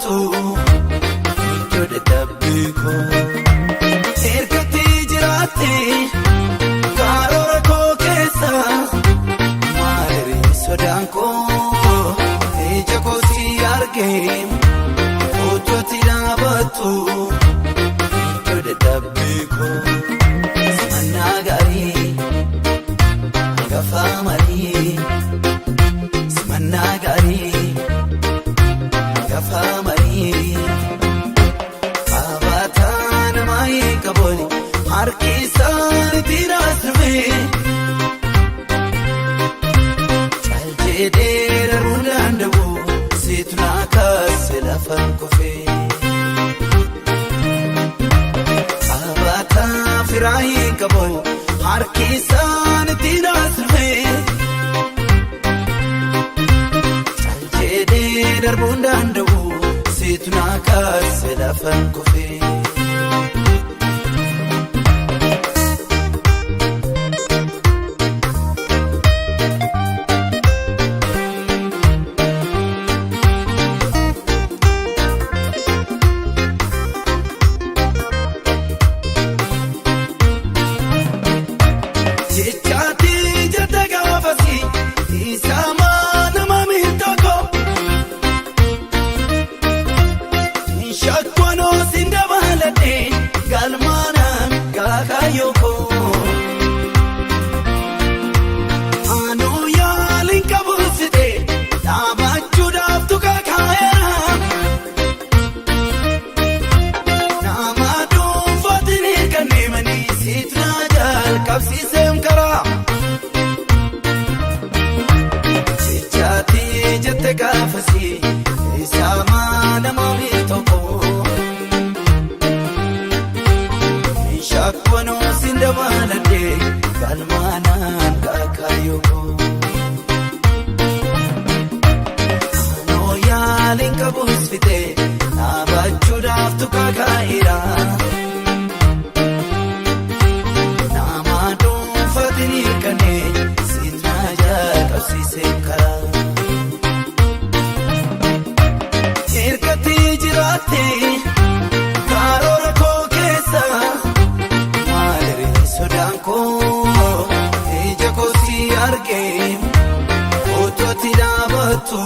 dhaabattu iddoo dadhabbii koo. Ergatti jiraatte karoora koo keessa maali sodaan koo ija koo si argee utuutti dhaabattu iddoo dadhabbii koo. Simannaa gaarii hangafa marii simannaa gaarii hangafa marii Abataa nama hin qabooni harki isaaniitti raasifee caljedhee daruu danda'u siitu naa kaase lafaan kufee. Abataa firaa hin qabu harki isaaniitti raasifee caljedhee darbuu danda'u siitu naa kaase lafaan kufee. Jechaati jette gaafasi isaa nama miidhagoo shakkanoo si dabalatee galmaanaan gaakaayoo Anuu yaaliin qabuusitee dhaabachuudhaaf tuka kaayera. Nama dhuunfaatti ni kenneemanii siitu na jalqabsiiseem karaa. Jechaati jette gaafasi isaa nama tokko. Shakkanoo si dabalatee galmaanaan gaakaayoo. Anoo yaaliin qabuus fitee dhaabachuudhaaf tuka kaa'eera. Nama dhuunfaatti ni kannee siit na jalqabsiisee karaa. Ergatti jiraatte karoora koo keessa maali sodaan koo ija koo si argee utuutti dhaabattu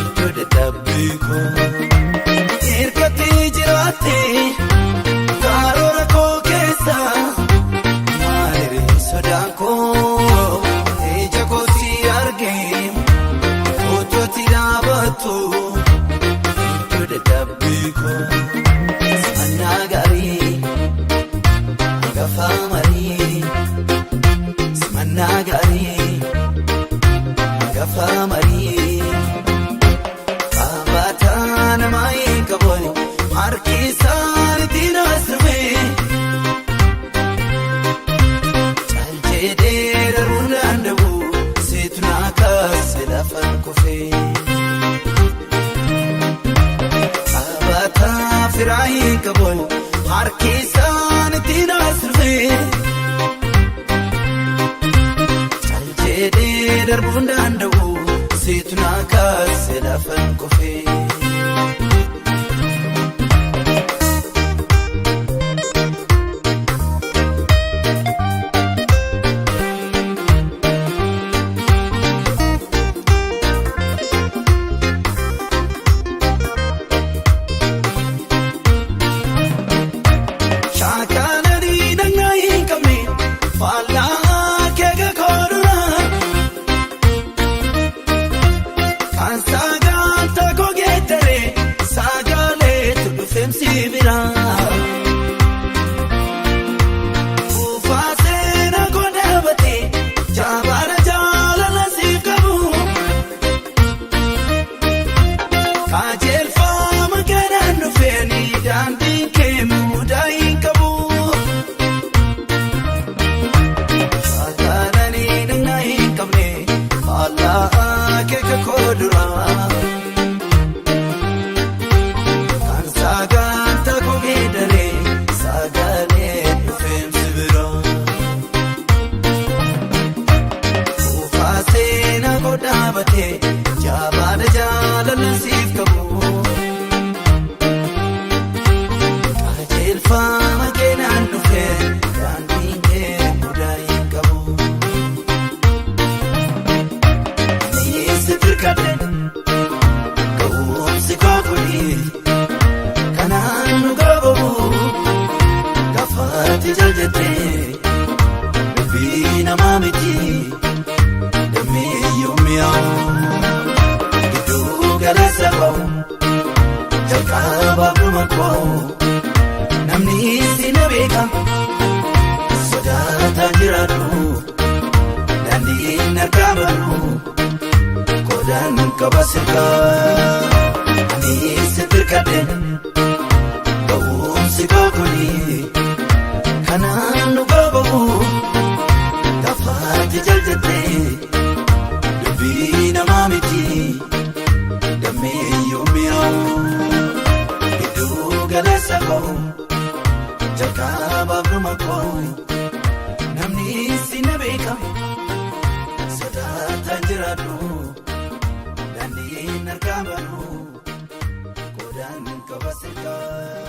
iddoo dadhabbii koo. Ergatti jiraatte karoora koo keessa maali sodaan koo ija koo si argee utuutti dhaabattu iddoo dadhabbii koo. Simannaa gaarii hangafa marii simannaa gaarii hangafa marii Abataa nama hin qabooni harki isaaniitti naasifee caljedhee darbuu danda'u siitu naa kaase lafaan kufee. Abataa firaa hin qabu harki isaaniitti naasifee caljedhee darbuu danda'u siitu naa kaase lafaan kufee. Shaakalanii dhaqna hin qabne faallaa keeka koodura. Kan sagantaa koo Namaa miti dammeeyyuu mi'aawu gidduu galeessa koo jalqaba dhuma koo namni si na beeka sodaataa jiraadhu daandiin harkaa balu qodaan qaba sirkaa ani si tirkadhe ba'umsi koo kuni kanaan nu babahu gafaatti jaljattee dubbii namaa miti dammeeyyuu mi'aawu gidduu galeessa koo jalqaba dhuma koo namni si na beeka sodaataan jiraadhu daandiin harkaa balu qodaan qaba sirkaa.